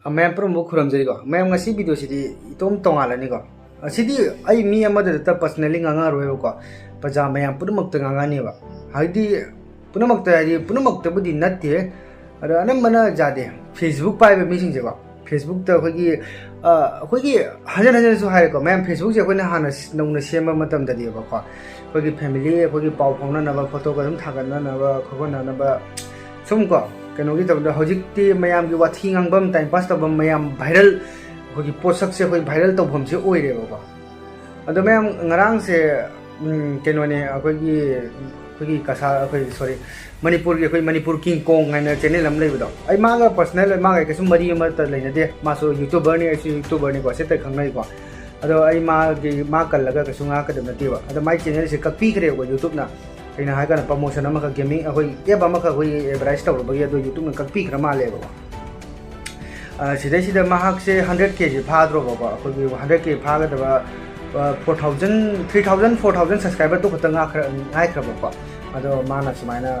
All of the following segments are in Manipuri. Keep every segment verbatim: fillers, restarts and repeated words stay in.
ꯑ, ꯃꯌꯥꯝ ꯄꯨꯝꯅꯃꯛ ꯈꯨꯔꯨꯝꯖꯔꯤꯀꯣ꯫ ꯃꯌꯥꯝ, ꯉꯁꯤ video ꯁꯤꯗꯤ ꯏꯇꯣꯝ ꯇꯣꯉꯥꯜꯂꯅꯤꯀꯣ꯫ ꯑꯁꯤꯗꯤ ꯑꯩ ꯃꯤ ꯑꯃꯗ ꯈꯛꯇ personally ꯉꯥꯡꯉꯔꯣꯏꯕꯀꯣ꯫ ꯄ꯭ꯔꯖꯥ ꯃꯌꯥꯝ ꯄꯨꯝꯅꯃꯛꯇ ꯉꯥꯡꯉꯅꯦꯕ꯫ ꯍꯥꯏꯗꯤ ꯄꯨꯝꯅꯃꯛꯇ ꯍꯥꯏꯗꯤ ꯄꯨꯝꯅꯃꯛꯇꯕꯨꯗꯤ ꯅꯠꯇꯦ꯫ ꯑꯗꯣ ꯑꯅꯝꯕꯅ ꯌꯥꯗꯦ꯫ Facebook ꯄꯥꯏꯕ ꯃꯤꯁꯤꯡꯁꯦꯀꯣ꯫ Facebook ꯇ ꯑꯩꯈꯣꯏꯒꯤ, ꯑ, ꯑꯩꯈꯣꯏꯒꯤ ꯍꯟꯖꯟ ꯍꯟꯖꯟꯅꯁꯨ ꯍꯥꯏꯔꯦꯀꯣ꯫ ꯃꯌꯥꯝ, Facebook ꯁꯦ ꯑꯩꯈꯣꯏꯅ ꯍꯥꯟꯅ ꯅꯧꯅ ꯁꯦꯝꯕ ꯃꯇꯝꯗꯗꯤꯕꯀꯣ꯫ ꯑꯩꯈꯣꯏꯒꯤ family, ꯑꯩꯈꯣꯏꯒꯤ ꯄꯥꯎ ꯐꯥꯎꯅꯅꯕ, photo ꯒ ꯑꯗꯨꯝ ꯊꯥꯒꯠꯅꯅꯕ, ꯈꯣꯠꯅꯅꯕ, ꯁꯨꯝ ꯀꯣ, ꯀꯩꯅꯣꯒꯤ ꯇꯧꯕꯗ ꯍꯧꯖꯤꯛꯇꯤ ꯃꯌꯥꯝꯒꯤ ꯋꯥꯊꯤ ꯉꯥꯡꯐꯝ, time pass ꯇꯧꯐꯝ, ꯃꯌꯥꯝ viral, ꯑꯩꯈꯣꯏꯒꯤ ꯄꯣꯠꯁꯛꯁꯦ ꯑꯩꯈꯣꯏ viral ꯇꯧꯐꯝꯁꯦ ꯑꯣꯏꯔꯦꯕꯀꯣ꯫ ꯑꯗꯣ ꯃꯌꯥꯝ, ꯉꯔꯥꯡꯁꯦ, ꯎꯝ, ꯀꯩꯅꯣꯅꯦ, ꯑꯩꯈꯣꯏꯒꯤ, ꯑꯩꯈꯣꯏꯒꯤ ꯀꯁꯥ-, ꯑꯩꯈꯣꯏ, sorry, ꯃꯅꯤꯄꯨꯔꯒꯤ, ꯑꯩꯈꯣꯏ ꯃꯅꯤꯄꯨꯔ King Kong ꯍꯥꯏꯅ channel ꯑꯃ ꯂꯩꯕꯗꯣ, ꯑꯩ ꯃꯥꯒ personal, ꯃꯥꯒ ꯑꯩ ꯀꯩꯁꯨꯝ ꯃꯔꯤ ꯑꯃꯠꯇ ꯂꯩꯅꯗꯦ꯫ ꯃꯥꯁꯨ YouTuber ꯅꯤ, ꯑꯩꯁꯨ YouTuber ꯅꯤꯀꯣ, ꯁꯤꯠꯇ ꯈꯪꯅꯩꯀꯣ꯫ ꯑꯗꯣ ꯑꯩ ꯃꯥꯒꯤ, ꯃꯥ ꯀꯜꯂꯒ ꯀꯩꯁꯨ ꯉꯥꯡꯉꯛꯀꯗꯕ ꯅꯠꯇꯦꯕ꯫ ꯑꯗꯣ ꯃꯥꯏ channel ꯁꯦ ꯀꯛꯄꯤꯈ꯭ꯔꯦꯕꯀꯣ YouTube ꯅ꯫ ꯀꯩꯅꯣ ꯍꯥꯏꯀꯥꯟꯗ promotion ꯑꯃꯈꯛ, gaming, ꯑꯩꯈꯣꯏ app ꯑꯃꯈꯛ ꯑꯩꯈꯣꯏꯒꯤ advertise ꯇꯧꯔꯨꯕꯒꯤ, ꯑꯗꯣ YouTube ꯅ ꯀꯛꯄꯤꯈ꯭ꯔ ꯃꯥꯜꯂꯦꯕꯀꯣ꯫ ꯑ, ꯁꯤꯗꯩꯁꯤꯗ ꯃꯍꯥꯛꯁꯦ hundred K ꯁꯦ ꯐꯥꯗ꯭ꯔꯣꯕꯀꯣ, ꯑꯩꯈꯣꯏꯒꯤ hundred K ꯐꯥꯒꯗꯕ, ꯑ, four thousand, three thousand, four thousand subscriber two ꯈꯛꯇ ꯉꯥꯏꯈ꯭ꯔ-, ꯉꯥꯏꯈ꯭ꯔꯕꯀꯣ꯫ ꯑꯗꯣ ꯃꯥꯅ ꯁꯨꯃꯥꯏꯅ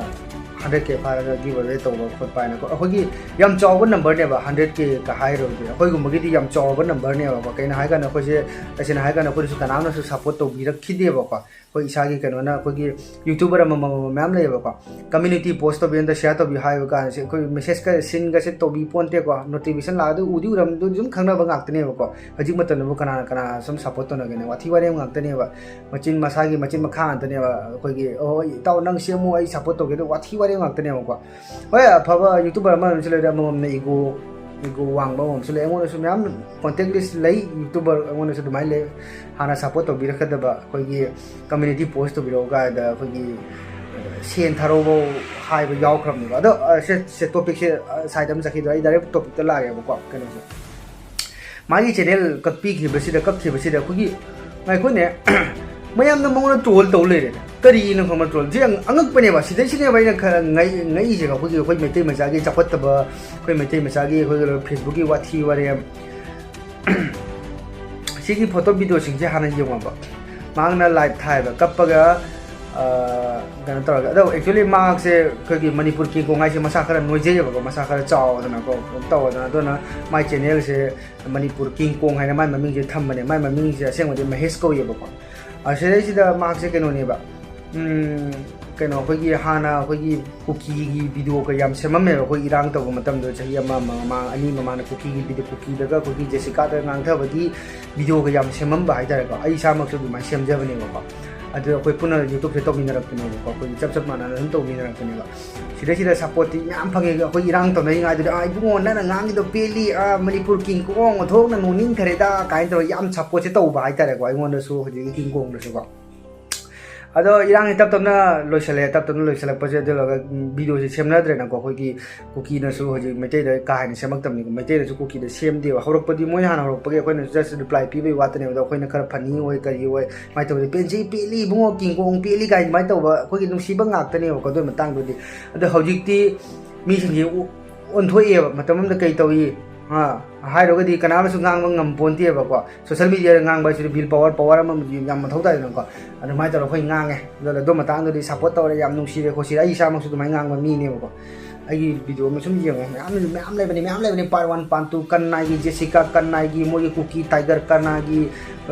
hundred K ꯐꯥꯔꯒ giveaway ꯇꯧꯕ ꯈꯣꯠꯄ ꯍꯥꯏꯅꯀꯣ, ꯑꯩꯈꯣꯏꯒꯤ ꯌꯥꯝ ꯆꯥꯎꯕ number ꯅꯦꯕ, hundred K ꯀ ꯍꯥꯏꯔꯨꯔꯗꯤ ꯑꯩꯈꯣꯏꯒꯨꯝꯕꯒꯤꯗꯤ ꯌꯥꯝ ꯆꯥꯎꯕ number ꯅꯦꯕꯀꯣ꯫ ꯀꯩꯅꯣ ꯍꯥꯏꯀꯥꯟꯗ ꯑꯩꯈꯣꯏꯁꯦ, ꯇꯁꯦꯡꯅ ꯍꯥꯏꯀꯥꯟꯗ ꯑꯩꯈꯣꯏꯗꯁꯨ ꯀꯅꯥꯝꯅꯁꯨ support ꯇꯧꯕꯤꯔꯛꯈꯤꯗꯦꯕꯀꯣ꯫ ꯑꯩꯈꯣꯏ ꯏꯁꯥꯒꯤ ꯀꯩꯅꯣꯅ, ꯑꯩꯈꯣꯏꯒꯤ YouTuber ꯑꯃꯃꯝ ꯃꯌꯥꯝ ꯂꯩꯌꯦꯕꯀꯣ, community post ꯇꯧꯕꯤꯌꯨ, ꯑꯝꯇ share ꯇꯧꯕꯤꯌꯨ ꯍꯥꯏꯕ ꯀꯥꯟꯁꯦ ꯑꯩꯈꯣꯏ message ꯀ ꯁꯤꯟꯒꯁꯦ ꯇꯧꯕꯤ ꯄꯣꯟꯇꯦꯀꯣ, notification ꯂꯥꯛꯑꯗꯤ ꯎꯗꯤ ꯎꯔꯝꯗꯣꯏ, ꯑꯗꯨꯝ ꯈꯪꯅꯕ ꯉꯥꯛꯇꯅꯦꯕꯀꯣ꯫ ꯍꯧꯖꯤꯛ ꯃꯇꯝꯗꯕꯨ ꯀꯅꯥꯅ ꯀꯅꯥ ꯁꯨꯝ support ꯇꯧꯅꯒꯦꯅꯦ? ꯋꯥꯊꯤ ꯋꯥꯔꯦꯝ ꯉꯥꯛꯇꯅꯦꯕ꯫ ꯃꯆꯤꯟ ꯃꯁꯥꯒꯤ ꯃꯆꯤꯟ ꯃꯈꯥ ꯉꯥꯛꯇꯅꯦꯕ꯫ ꯑꯩꯈꯣꯏꯒꯤ, "ꯑꯣ, ꯏꯇꯥꯎ, ꯅꯪ ꯁꯦꯝꯃꯨ, ꯑꯩ support ꯇꯧꯒꯦ", ꯑꯗꯨ ꯋꯥꯊꯤ ꯋꯥꯔꯦꯝ ꯉꯥꯛꯇꯅꯦꯕꯀꯣ꯫ ꯍꯣꯏ, ꯑꯐꯕ YouTuber ꯑꯃ ꯑꯃꯁꯨ ꯂꯩꯔꯦ, ꯑꯃꯃꯝꯅ ego, ego ꯋꯥꯡꯕ ꯑꯃꯃꯝꯁꯨ ꯂꯩ꯫ ꯑꯩꯉꯣꯟꯗꯁꯨ ꯃꯌꯥꯝ contact list ꯂꯩ, YouTuber ꯑꯩꯉꯣꯟꯗꯁꯨ ꯑꯗꯨꯃꯥꯏꯅ ꯂꯩ꯫ ꯍꯥꯟꯅ support ꯇꯧꯕꯤꯔꯛꯀꯗꯕ ꯑꯩꯈꯣꯏꯒꯤ community post ꯇꯧꯕꯤꯔꯛꯑꯣ ꯀꯥꯏꯗ ꯑꯩꯈꯣꯏꯒꯤ ꯁꯦꯟ ꯊꯥꯔꯧꯕ ꯍꯥꯏꯕ ꯌꯥꯎꯈ꯭ꯔꯕꯅꯦꯕ꯫ ꯑꯗꯣ, ꯑ, ꯁꯦ, ꯁꯦ, topic ꯁꯦ, ꯑ, side ꯑꯃ ꯆꯠꯈꯤꯗ꯭ꯔꯣ, ꯑꯩ direct topic ꯇ ꯂꯥꯛꯑꯒꯦꯕꯀꯣ꯫ ꯀꯩꯅꯣꯁꯦ, ꯃꯥꯒꯤ channel ꯀꯛꯄꯤꯈꯤꯕꯁꯤꯗ, ꯀꯛꯈꯤꯕꯁꯤꯗ ꯑꯩꯈꯣꯏꯒꯤ, ꯉꯥꯏꯈꯣꯅꯦ, ꯃꯌꯥꯝꯅ ꯃꯉꯣꯟꯗ troll ꯇꯧ ꯂꯩꯔꯦ꯫ ꯀꯔꯤꯅꯣ ꯈꯪꯕ troll? ꯁꯤ ꯌꯥꯝ ꯑꯉꯛꯄꯅꯦꯕ꯫ ꯁꯤꯗꯩꯁꯤꯅꯦꯕ ꯑꯩꯅ ꯈꯔ ꯉꯛ-, ꯉꯛꯏꯁꯦ꯫ ꯑꯩꯈꯣꯏꯒꯤ, ꯑꯩꯈꯣꯏ ꯃꯩꯇꯩ ꯃꯆꯥꯒꯤ ꯆꯥꯎꯈꯠꯇꯕ, ꯑꯩꯈꯣꯏ ꯃꯩꯇꯩ ꯃꯆꯥꯒꯤ ꯑꯩꯈꯣꯏꯒꯤ Facebook ꯀꯤ ꯋꯥꯊꯤ ꯋꯥꯔꯦꯝ꯫ ꯁꯤꯒꯤ photo video ꯁꯤꯡꯁꯦ ꯍꯥꯟꯅ ꯌꯦꯡꯉꯣꯕ꯫ ꯃꯍꯥꯛꯅ live ꯊꯥꯏꯕ, ꯀꯞꯄꯒ, ꯑ, ꯀꯩꯅꯣ ꯇꯧꯔꯒ, ꯑꯗꯣ actually ꯃꯍꯥꯛꯁꯦ ꯑꯩꯈꯣꯏꯒꯤ ꯃꯅꯤꯄꯨꯔ ꯀꯤꯡ ꯀꯣꯡ ꯍꯥꯏꯁꯦ ꯃꯁꯥ ꯈꯔ ꯅꯣꯏꯖꯩꯌꯦꯕꯀꯣ, ꯃꯁꯥ ꯈꯔ ꯆꯥꯎꯗꯅꯀꯣ, ꯀꯩꯅꯣ ꯇꯧꯗꯅ, ꯑꯗꯨꯅ ꯃꯥꯏ channelꯁꯦ ꯃꯅꯤꯄꯨꯔ ꯀꯤꯡ ꯀꯣꯡ ꯍꯥꯏꯅ ꯃꯥꯏ ꯃꯃꯤꯡꯁꯦ ꯊꯝꯕꯅꯦ꯫ ꯃꯥꯏ ꯃꯃꯤꯡꯁꯦ ꯑꯁꯦꯡꯕꯗꯤ ꯃꯍꯦꯁ ꯀꯧꯏꯌꯦꯕꯀꯣ꯫ ꯑ, ꯁꯤꯗꯩꯁꯤꯗ ꯃꯍꯥꯛꯁꯦ ꯀꯩꯅꯣꯅꯦꯕ, ꯎꯝ, ꯀꯩꯅꯣ, ꯑꯩꯈꯣꯏꯒꯤ ꯍꯥꯟꯅ ꯑꯩꯈꯣꯏꯒꯤ ꯀꯨꯀꯤꯒꯤ videoꯒ ꯌꯥꯝ ꯁꯦꯝꯃꯝꯃꯦꯕ, ꯑꯩꯈꯣꯏ ꯏꯔꯥꯡ ꯇꯧꯕ ꯃꯇꯝꯗ, ꯆꯍꯤ ꯑꯃ ꯃꯃꯥꯡ, ꯑꯅꯤ ꯃꯃꯥꯡꯗ ꯀꯨꯀꯤꯒꯤ video, ꯀꯨꯀꯤꯗꯒ ꯑꯩꯈꯣꯏꯒꯤ ꯖꯦꯁꯤꯀꯥꯗ ꯉꯥꯡꯊꯕꯒꯤ videoꯒ ꯌꯥꯝ ꯁꯦꯝꯃꯝꯕ ꯍꯥꯏꯇꯥꯔꯦꯀꯣ꯫ ꯑꯩ ꯏꯁꯥꯃꯛꯁꯨ ꯑꯗꯨꯃꯥꯏꯅ ꯁꯦꯝꯖꯕꯅꯦꯕꯀꯣ꯫ ꯑꯗꯨ ꯑꯩꯈꯣꯏ ꯄꯨꯟꯅ YouTubeꯁꯦ ꯇꯧꯃꯤꯟꯅꯔꯛꯄꯅꯦꯕꯀꯣ, ꯑꯩꯈꯣꯏꯒꯤ ꯆꯞ ꯆꯞ ꯃꯥꯟꯅꯅ ꯑꯗꯨꯝ ꯇꯧꯃꯤꯟꯅꯔꯛꯄꯅꯦꯕ꯫ ꯁꯤꯗꯩꯁꯤꯗ supportꯇꯤ ꯃꯌꯥꯝ ꯐꯪꯉꯦ꯫ ꯑꯩꯈꯣꯏ ꯏꯔꯥꯡ ꯇꯧꯅꯔꯤꯉꯩꯗꯨꯗ, "ꯑꯥ, ꯏꯕꯨꯡꯉꯣ, ꯅꯪꯅ ꯉꯥꯡꯉꯤꯗꯣ ꯄꯦꯜꯂꯤ, ꯑꯥ, ꯃꯅꯤꯄꯨꯔ ꯀꯤꯡ ꯀꯣꯡ ꯑꯣꯟꯊꯣꯛꯅ ꯅꯣꯛꯅꯤꯡꯈ꯭ꯔꯦꯗ" ꯀꯥꯏꯅ ꯇꯧꯔꯒ ꯌꯥꯝ supportꯁꯦ ꯇꯧꯕ ꯍꯥꯏꯇꯥꯔꯦꯀꯣ, ꯑꯩꯉꯣꯟꯗꯁꯨ, ꯍꯧꯖꯤꯛꯀꯤ ꯀꯤꯡ ꯀꯣꯡꯗꯁꯨꯀꯣ꯫ ꯑꯗꯣ ꯏꯔꯥꯡꯁꯦ ꯇꯞ ꯇꯞꯅ ꯂꯣꯏꯁꯜꯂꯛꯑꯦ꯫ ꯇꯞ ꯇꯞꯅ ꯂꯣꯏꯁꯜꯂꯛꯄꯁꯦ, ꯑꯗꯨ ꯂꯣꯏꯔꯒ, ꯎꯝ, videoꯁꯦ ꯁꯦꯝꯅꯗ꯭ꯔꯦꯅꯀꯣ꯫ ꯑꯩꯈꯣꯏꯒꯤ ꯀꯨꯀꯤꯅꯁꯨ ꯍꯧꯖꯤꯛ ꯃꯩꯇꯩꯗ ꯀꯥ ꯍꯦꯟꯅ ꯁꯦꯝꯃꯛꯇꯕꯅꯤꯀꯣ, ꯃꯩꯇꯩꯅꯁꯨ ꯀꯨꯀꯤꯗ ꯁꯦꯝꯗꯦꯕ꯫ ꯍꯧꯔꯛꯄꯗꯤ ꯃꯣꯏ ꯍꯥꯟꯅ ꯍꯧꯔꯛꯄꯒꯤ ꯑꯩꯈꯣꯏꯅ just reply ꯄꯤꯕꯒꯤ ꯋꯥꯇꯅꯦꯕ꯫ ꯑꯗꯣ ꯑꯩꯈꯣꯏꯅ ꯈꯔ funny ꯑꯣꯏ, ꯀꯔꯤ ꯑꯣꯏ, ꯁꯨꯃꯥꯏꯅ ꯇꯧꯕꯗꯤ, "ꯄꯦꯟꯖꯩ, ꯄꯦꯜꯂꯤ ꯏꯕꯨꯡꯉꯣ, ꯀꯤꯡ ꯀꯣꯡ ꯄꯦꯜꯂꯤ" ꯀꯥꯏꯅ ꯑꯗꯨꯃꯥꯏꯅ ꯇꯧꯕ ꯑꯩꯈꯣꯏꯒꯤ ꯅꯨꯡꯁꯤꯕ ꯉꯥꯛꯇꯅꯦꯕꯀꯣ꯫ ꯑꯗꯨꯒꯤ ꯃꯇꯥꯡꯗꯨꯗꯤ, ꯑꯗꯣ ꯍꯧꯖꯤꯛꯇꯤ ꯃꯤꯁꯤꯡꯁꯦ ꯑꯣ-, ꯑꯣꯟꯊꯣꯛꯑꯦꯕ꯫ ꯃꯇꯝ ꯑꯃꯗ ꯀꯩ ꯇꯧꯏ, ꯑꯥ, ꯍꯥꯏꯔꯨꯔꯒꯗꯤ ꯀꯅꯥꯅꯁꯨ ꯉꯥꯡꯕ ꯉꯝꯄꯣꯟꯇꯦꯕꯀꯣ꯫ Social mediaꯗ ꯉꯥꯡꯕ ꯍꯥꯏꯁꯤꯗꯤ will power, power ꯑꯃ ꯌꯥꯝ ꯃꯊꯧ ꯇꯥꯏꯗꯅꯀꯣ꯫ ꯑꯗꯨꯃꯥꯏꯅ ꯇꯧꯔꯒ ꯑꯩꯈꯣꯏ ꯉꯥꯡꯉꯦ꯫ ꯑꯗꯣ ꯑꯗꯨ ꯃꯇꯥꯡꯗꯨꯗꯤ support ꯇꯧꯔꯦ, ꯌꯥꯝ ꯅꯨꯡꯁꯤꯔꯦ ꯈꯣꯠꯁꯤꯔꯦ꯫ ꯑꯩ ꯏꯁꯥꯃꯛꯁꯨ ꯑꯗꯨꯃꯥꯏꯅ ꯉꯥꯡꯕ ꯃꯤꯅꯦꯕꯀꯣ꯫ ꯑꯩꯒꯤ videoꯒ ꯁꯨꯝ ꯌꯦꯡꯉꯣ, ꯃꯌꯥꯝ, ꯃꯌꯥꯝ ꯂꯩꯕꯅꯤ, ꯃꯌꯥꯝ ꯂꯩꯕꯅꯤ꯫ Part one, part two, ꯀꯟꯅꯥꯏꯒꯤ ꯖꯦꯁꯤꯀꯥ, ꯀꯟꯅꯥꯏꯒꯤ ꯃꯣꯏꯒꯤ ꯀꯨꯀꯤ ꯇꯥꯏꯒꯔ, ꯀꯟꯅꯥꯏꯒꯤ,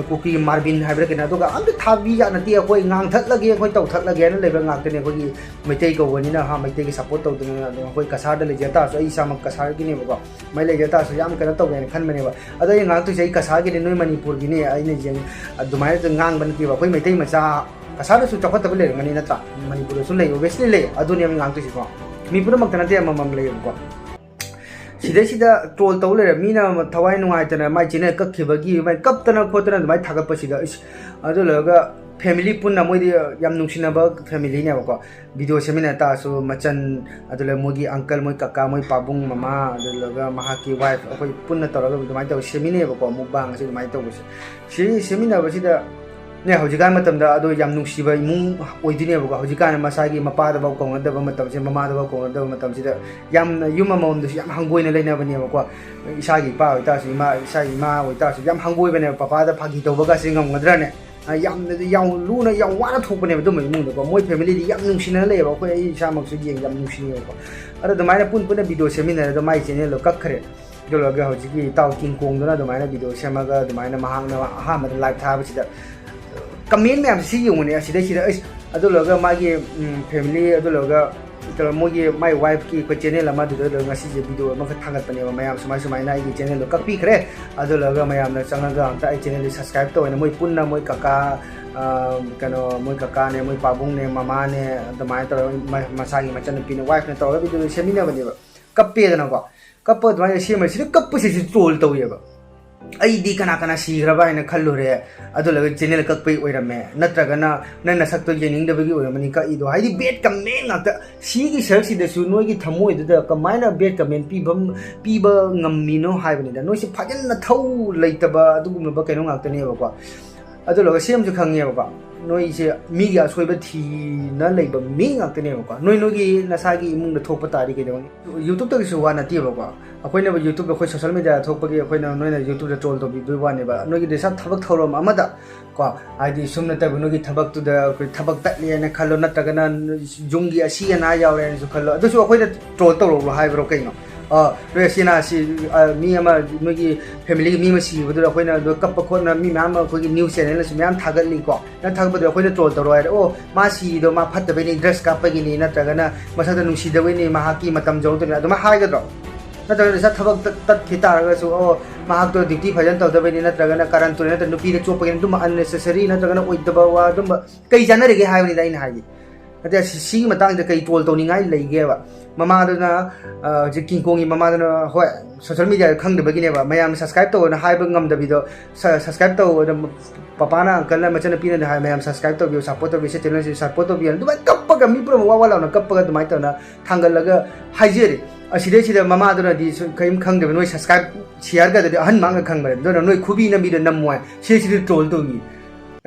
ꯀꯨꯀꯤ ꯃꯥꯔꯕꯤꯟ ꯍꯥꯏꯕ꯭ꯔꯥ ꯀꯩꯅꯣ, ꯑꯗꯨꯒ ꯑꯝꯇ ꯊꯥꯕꯤꯖꯥꯠ ꯅꯠꯇꯦ꯫ ꯑꯩꯈꯣꯏ ꯉꯥꯡꯊꯠꯂꯒꯦ, ꯑꯩꯈꯣꯏ ꯇꯧꯊꯠꯂꯒꯦꯅ ꯂꯩꯕ ꯉꯥꯛꯇꯅꯦ꯫ ꯑꯩꯈꯣꯏꯒꯤ ꯃꯩꯇꯩ ꯀꯧꯕꯅꯤꯅ, ꯍꯥ, ꯃꯩꯇꯩꯒꯤ support ꯇꯧꯗꯅ ꯑꯗꯨꯝ ꯑꯩꯈꯣꯏ ꯀꯁꯥꯔꯗ ꯂꯩꯖ ꯇꯥꯔꯁꯨ, ꯑꯩ ꯏꯁꯥꯃꯛ ꯀꯁꯥꯔꯒꯤꯅꯦꯕꯀꯣ꯫ ꯃꯩ ꯂꯩꯖ ꯇꯥꯔꯁꯨ ꯌꯥꯝ ꯀꯩꯅꯣ ꯇꯧꯒꯦꯅ ꯈꯟꯕꯅꯦꯕ꯫ ꯑꯗꯣ ꯑꯩꯅ ꯉꯥꯡꯇꯣꯏꯁꯦ ꯑꯩ ꯀꯁꯥꯔꯒꯤꯅꯦ, ꯅꯣꯏ ꯃꯅꯤꯄꯨꯔꯒꯤꯅꯦ꯫ ꯑꯩꯅ ꯌꯦꯡ-, ꯑꯗꯨꯃꯥꯏꯅ ꯉꯥꯡꯕ ꯅꯠꯇꯦꯕ꯫ ꯑꯩꯈꯣꯏ ꯃꯩꯇꯩ ꯃꯆꯥ ꯀꯁꯥꯔꯗꯁꯨ ꯆꯥꯎꯈꯠꯇꯕ ꯂꯩꯔꯝꯒꯅꯤ ꯅꯠꯇ꯭ꯔꯥ? ꯃꯅꯤꯄꯨꯔꯗꯁꯨ ꯂꯩ, obviously ꯂꯩ꯫ ꯑꯗꯨꯅꯦꯕ ꯉꯥꯡꯇꯣꯏꯁꯤꯀꯣ꯫ ꯃꯤ ꯄꯨꯝꯅꯃꯛꯇ ꯅꯠꯇꯦ, ꯑꯃꯃꯝ ꯂꯩꯌꯦꯕꯀꯣ꯫ ꯁꯤꯗꯩꯁꯤꯗ troll ꯇꯧ ꯂꯩꯔꯦ꯫ ꯃꯤꯅ ꯊꯋꯥꯏ ꯅꯨꯡꯉꯥꯏꯇꯅ ꯃꯥꯏ channel ꯀꯛꯈꯤꯕꯒꯤ, ꯃꯥꯏ ꯀꯞꯇꯅ ꯈꯣꯠꯇꯅ ꯑꯗꯨꯃꯥꯏꯅ ꯊꯥꯒꯠꯄꯁꯤꯗ, ꯏꯁ, ꯑꯗꯨ ꯂꯣꯏꯔꯒ family ꯄꯨꯟꯅ, ꯃꯣꯏꯗꯤ ꯌꯥꯝ ꯅꯨꯡꯁꯤꯅꯕ familyꯅꯦꯕꯀꯣ꯫ Video ꯁꯦꯝꯃꯤꯟꯅ ꯇꯥꯔꯁꯨ ꯃꯆꯟ, ꯑꯗꯨ ꯂꯣꯏꯔꯒ ꯃꯣꯏꯒꯤ uncle, ꯃꯣꯏ ꯀꯀꯥ, ꯃꯣꯏ ꯄꯥꯕꯨꯡ, ꯃꯃꯥ, ꯑꯗꯨ ꯂꯣꯏꯔꯒ ꯃꯍꯥꯛꯀꯤ wife, ꯑꯩꯈꯣꯏ ꯄꯨꯟꯅ ꯇꯧꯔꯒ ꯑꯗꯨꯃꯥꯏꯅ ꯇꯧꯔ ꯁꯦꯝꯃꯤꯟꯅꯩꯕꯀꯣ, mukbang ꯑꯁꯤ ꯑꯗꯨꯃꯥꯏꯅ ꯇꯧꯕꯁꯦ꯫ ꯁꯤ ꯁꯦꯝꯃꯤꯟꯅꯕꯁꯤꯗ ꯅꯦ, ꯍꯧꯖꯤꯛꯀꯥꯟ ꯃꯇꯝꯗ ꯑꯗꯣ ꯌꯥꯝ ꯅꯨꯡꯁꯤꯕ ꯏꯃꯨꯡ ꯑꯣꯏꯗꯣꯏꯅꯦꯕꯀꯣ꯫ ꯍꯧꯖꯤꯛꯀꯥꯟ ꯃꯁꯥꯒꯤ ꯃꯄꯥꯗꯐꯥꯎ ꯀꯧꯅꯗꯕ ꯃꯇꯝꯁꯦ, ꯃꯃꯥꯗꯐꯥꯎ ꯀꯧꯅꯗꯕ ꯃꯇꯝꯁꯤꯗ ꯌꯥꯝꯅ ꯌꯨꯝ ꯑꯃꯃꯝꯗꯁꯨ ꯌꯥꯝ ꯍꯪꯒꯣꯏꯅ ꯂꯩꯅꯕꯅꯦꯕꯀꯣ꯫ ꯏꯁꯥꯒꯤ ꯏꯄꯥ ꯑꯣꯏꯇꯥꯔꯁꯨ, ꯏꯃꯥ, ꯏꯁꯥꯒꯤ ꯏꯃꯥ ꯑꯣꯏꯇꯥꯔꯁꯨ ꯌꯥꯝ ꯍꯪꯒꯣꯏꯕꯅꯦꯕ, "ꯄꯄꯥꯗ ꯐꯥꯒꯤ ꯇꯧꯕꯒꯁꯦ ꯉꯝꯒꯗ꯭ꯔꯅꯦ?" ꯑ, ꯌꯥꯝꯅ ꯌꯥꯝ ꯂꯨꯅ, ꯌꯥꯝ ꯋꯥꯅ ꯊꯣꯛꯄꯅꯦꯕ ꯑꯗꯨꯝꯕ ꯏꯃꯨꯡꯗꯀꯣ꯫ ꯃꯣꯏ family ꯗꯤ ꯌꯥꯝ ꯅꯨꯡꯁꯤꯅꯅ ꯂꯩꯌꯦꯕ, ꯑꯩꯈꯣꯏ, ꯑꯩ ꯏꯁꯥꯃꯛꯁꯨ ꯌꯦꯡ-, ꯌꯥꯝ ꯅꯨꯡꯁꯤꯌꯦꯕꯀꯣ꯫ ꯑꯗꯣ ꯑꯗꯨꯃꯥꯏꯅ ꯄꯨꯟ ꯄꯨꯟꯅ video ꯁꯦꯝꯃꯤꯟꯅꯔꯦ, ꯑꯗꯣ ꯃꯥꯏ channel ꯗꯣ ꯀꯛꯈ꯭ꯔꯦ꯫ ꯑꯗꯨ ꯂꯣꯏꯔꯒ ꯍꯧꯖꯤꯛꯀꯤ ꯏꯇꯥꯎ ꯀꯤꯡ ꯀꯣꯡꯗꯨꯅ ꯑꯗꯨꯃꯥꯏꯅ video ꯁꯦꯝꯃꯒ ꯑꯗꯨꯃꯥꯏꯅ ꯃꯍꯥꯛꯅ ꯑꯍꯥꯟꯕꯗ live ꯊꯥꯕꯁꯤꯗ comment ꯃꯌꯥꯝꯁꯤ ꯁꯤ ꯌꯦꯡꯉꯨꯅꯦ, ꯑꯁꯤꯗꯩꯁꯤꯗ ꯑꯩꯁ, ꯑꯗꯨ ꯂꯣꯏꯔꯒ ꯃꯥꯒꯤ, ꯎꯝ, family, ꯑꯗꯨ ꯂꯣꯏꯔꯒ ꯃꯣꯏꯒꯤ, ꯃꯥꯏ wife ꯀꯤ ꯑꯩꯈꯣꯏ channel ꯑꯃꯗꯨꯗ ꯂꯣꯏꯔꯒ ꯉꯁꯤꯁꯦ video ꯑꯃꯈꯛ ꯊꯥꯒꯠꯄꯅꯦꯕ꯫ ꯃꯌꯥꯝ ꯁꯨꯃꯥꯏ ꯁꯨꯃꯥꯏꯅ ꯑꯩꯒꯤ channel ꯗꯣ ꯀꯛꯄꯤꯈ꯭ꯔꯦ, ꯑꯗꯨ ꯂꯣꯏꯔꯒ ꯃꯌꯥꯝꯅ ꯆꯪꯉꯒ ꯑꯝꯇ ꯑꯩ channel ꯗꯣ subscribe ꯇꯧꯑꯣꯅ ꯃꯣꯏ ꯄꯨꯟꯅ ꯃꯣꯏ ꯀꯀꯥ, ꯑ, ꯀꯩꯅꯣ, ꯃꯣꯏ ꯀꯀꯥꯅꯦ, ꯃꯣꯏ ꯄꯥꯕꯨꯡꯅꯦ, ꯃꯃꯥꯅꯦ, ꯑꯗꯨꯃꯥꯏꯅ ꯇꯧꯔꯒ ꯃ-, ꯃꯁꯥꯒꯤ ꯃꯆꯟꯅꯨꯄꯤꯅ wife ꯅ ꯇꯧꯔꯒ video ꯁꯦꯝꯃꯤꯟꯅꯕꯅꯦꯕ꯫ ꯀꯞꯄꯦꯗꯅꯀꯣ꯫ ꯀꯞꯄ ꯑꯗꯨꯃꯥꯏꯅ ꯁꯦꯝꯕꯁꯤꯗ ꯀꯞꯄꯁꯤꯁꯨ troll ꯇꯧꯋꯦꯕ꯫ ꯑꯩꯗꯤ ꯀꯅꯥ ꯀꯅꯥ ꯁꯤꯈ꯭ꯔꯕ ꯍꯥꯏꯅ ꯈꯜꯂꯨꯔꯦ, ꯑꯗꯨ ꯂꯣꯏꯔꯒ channel ꯀꯛꯄꯩ ꯑꯣꯏꯔꯝꯃꯦ, ꯅꯠꯇ꯭ꯔꯒꯅ ꯅꯪ ꯅꯁꯛꯇꯣ ꯌꯦꯡꯅꯤꯡꯗꯕꯒꯤ ꯑꯣꯏꯔꯝꯃꯅꯤ ꯀꯛꯏꯗꯣ, ꯍꯥꯏꯗꯤ bad comment ꯉꯥꯛꯇ꯫ ꯁꯤꯒꯤ ꯁꯔꯨꯛꯁꯤꯗꯁꯨ ꯅꯣꯏꯒꯤ ꯊꯃꯣꯏꯗꯨꯗ ꯀꯃꯥꯏꯅ bad comment ꯄꯤꯕꯝ-, ꯄꯤꯕ ꯉꯝꯃꯤꯅꯣ ꯍꯥꯏꯕꯅꯤꯗ꯫ ꯅꯣꯏꯁꯦ ꯐꯖꯅ ꯊꯧ ꯂꯩꯇꯕ ꯑꯗꯨꯒꯨꯝꯂꯕ ꯀꯩꯅꯣ ꯉꯥꯛꯇꯅꯦꯕꯀꯣ꯫ ꯑꯗꯨ ꯂꯣꯏꯔꯒ ꯁꯤ ꯑꯃꯁꯨ ꯈꯪꯉꯦꯕꯀꯣ, ꯅꯣꯏꯁꯦ ꯃꯤꯒꯤ ꯑꯁꯣꯏꯕ ꯊꯤꯅ ꯂꯩꯕ ꯃꯤ ꯉꯥꯛꯇꯅꯦꯕꯀꯣ꯫ ꯅꯣꯏ, ꯅꯣꯏꯒꯤ ꯅꯁꯥꯒꯤ ꯏꯃꯨꯡꯗ ꯊꯣꯛꯄ ꯇꯥꯔꯗꯤ ꯀꯩꯗꯧꯅꯤ? YouTube ꯇꯒꯤꯁꯨ ꯋꯥ ꯅꯠꯇꯦꯕꯀꯣ꯫ ꯑꯩꯈꯣꯏꯅ YouTube, ꯑꯩꯈꯣꯏ social media ꯊꯣꯛꯄꯒꯤ ꯑꯩꯈꯣꯏꯅ, ꯅꯣꯏꯅ YouTube ꯗ troll ꯇꯧꯕꯤꯕꯒꯤ ꯋꯥꯅꯦꯕ꯫ ꯅꯣꯏꯒꯤ ꯗꯦꯁꯥ ꯊꯕꯛ ꯊꯧꯔꯝ ꯑꯃꯗ ꯀꯣ, ꯍꯥꯏꯗꯤ ꯁꯨꯝ ꯅꯠꯇꯕ ꯅꯣꯏꯒꯤ ꯊꯕꯛꯇꯨꯗ ꯑꯩꯈꯣꯏ ꯊꯕꯛ ꯇꯠꯂꯦꯅ ꯈꯜꯂꯣ, ꯅꯠꯇ꯭ꯔꯒꯅ ꯌꯨꯝꯒꯤ ꯑꯁꯤ ꯑꯅꯥ ꯌꯥꯎꯔꯦꯅꯁꯨ ꯈꯜꯂꯣ, ꯑꯗꯨꯁꯨ ꯑꯩꯈꯣꯏꯗ troll ꯇꯧꯔꯛꯎ ꯍꯥꯏꯕ꯭ꯔꯣ ꯀꯩꯅꯣ? ꯑ, ꯅꯣꯏ ꯑꯁꯤ ꯑꯅꯥ ꯑꯁꯤ, ꯑ, ꯃꯤ ꯑꯃ, ꯅꯣꯏꯒꯤ family ꯒꯤ ꯃꯤ ꯑꯃ ꯁꯤꯕꯗꯨꯗ ꯑꯩꯈꯣꯏꯅ ꯑꯗꯨ ꯀꯞꯄ ꯈꯣꯠꯅ ꯃꯤ ꯃꯌꯥꯝ ꯑꯃ ꯑꯩꯈꯣꯏꯒꯤ news channel ꯅꯁꯨ ꯃꯌꯥꯝ ꯊꯥꯒꯠꯂꯤꯀꯣ꯫ ꯅꯪ ꯊꯥꯒꯠꯄꯗꯣ ꯑꯩꯈꯣꯏꯅ troll ꯇꯧꯔꯣ ꯍꯥꯏꯔꯦ, "ꯑꯣ, ꯃꯥ ꯁꯤꯗꯣ ꯃꯥ ꯐꯠꯇꯕꯩꯅꯤ, drugs ꯀꯥꯞꯄꯒꯤꯅꯤ, ꯅꯠꯇ꯭ꯔꯒꯅ ꯃꯁꯛꯇ ꯅꯨꯡꯁꯤꯗꯕꯩꯅꯤ, ꯃꯍꯥꯛꯀꯤ ꯃꯇꯝ ꯌꯧꯔꯛꯇꯕꯅꯤ", ꯑꯗꯨꯃꯥꯏꯅ ꯍꯥꯏꯒꯗ꯭ꯔꯣ? ꯅꯠꯇ꯭ꯔꯒꯅ ꯏꯁꯥ ꯊꯕꯛ ꯇꯠ-, ꯇꯠꯈꯤ ꯇꯥꯔꯒꯁꯨ, "ꯑꯣ, ꯃꯍꯥꯛꯇꯣ duty ꯐꯖꯅ ꯇꯧꯗꯕꯩꯅꯤ, ꯅꯠꯇ꯭ꯔꯒꯅ ꯀꯔꯟ ꯇꯨꯔꯟ, ꯅꯠꯇ꯭ꯔꯒ ꯅꯨꯄꯤꯗ ꯆꯣꯞꯄꯒꯤꯅꯤ", ꯑꯗꯨꯝꯕ unnecessary ꯅꯠꯇ꯭ꯔꯒꯅ ꯑꯣꯏꯗꯕ ꯋꯥ ꯑꯗꯨꯝꯕ ꯀꯩ ꯆꯥꯟꯅꯔꯤꯒꯦ ꯍꯥꯏꯕꯅꯤꯗ ꯑꯩꯅ ꯍꯥꯏꯗꯤ꯫ ꯅꯠꯇꯦ, ꯁꯤ-, ꯁꯤꯒꯤ ꯃꯇꯥꯡꯗ ꯀꯩ troll ꯇꯧꯅꯤꯡꯉꯥꯏ ꯂꯩꯒꯦꯕ? ꯃꯃꯥꯗꯨꯅ, ꯑ, ꯍꯧꯖꯤꯛ ꯀꯤꯡ ꯀꯣꯡꯒꯤ ꯃꯃꯥꯗꯨꯅ, ꯍꯣꯏ, social media ꯗ ꯈꯪꯗꯕꯒꯤꯅꯦꯕ, ꯃꯌꯥꯝꯅ subscribe ꯇꯧꯑꯣꯅ ꯍꯥꯏꯕ ꯉꯝꯗꯕꯤꯗꯣ, ꯁ-, subscribe ꯇꯧꯑꯣꯅ ꯄꯄꯥꯅ, uncle ꯅ, ꯃꯆꯟꯅꯨꯄꯤꯅꯗꯤ ꯍꯥꯏ, "ꯃꯌꯥꯝ subscribe ꯇꯧꯕꯤꯌꯨ, support ꯇꯧꯕꯤꯌꯨ, ꯁꯤ channel ꯁꯤ support ꯇꯧꯕꯤꯌꯨ" ꯑꯗꯨꯃꯥꯏꯅ ꯀꯞꯄꯒ, ꯃꯤ ꯄꯨꯝꯅꯃꯛ ꯋꯥ ꯋꯥ ꯂꯥꯎꯅ ꯀꯞꯄꯒ ꯑꯗꯨꯃꯥꯏꯅ ꯇꯧꯅ ꯊꯥꯡꯒꯠꯂꯒ ꯍꯥꯏꯖꯔꯤ꯫ ꯑꯁꯤꯗꯩꯁꯤꯗ ꯃꯃꯥꯗꯨꯅꯗꯤ ꯁꯨꯝ ꯀꯔꯤꯝ ꯈꯪꯗꯕ, ꯅꯣꯏ subscribe, share ꯒꯗꯨꯗꯤ ꯑꯍꯟ ꯃꯥꯡꯒ ꯈꯪꯕꯅꯦ, ꯑꯗꯨꯅ ꯅꯣꯏ ꯈꯨꯕꯤ ꯅꯝꯕꯤꯗ ꯅꯝꯃꯣ ꯍꯥꯏ, ꯁꯤꯗꯩꯁꯤꯗ troll ꯇꯧꯅꯤ꯫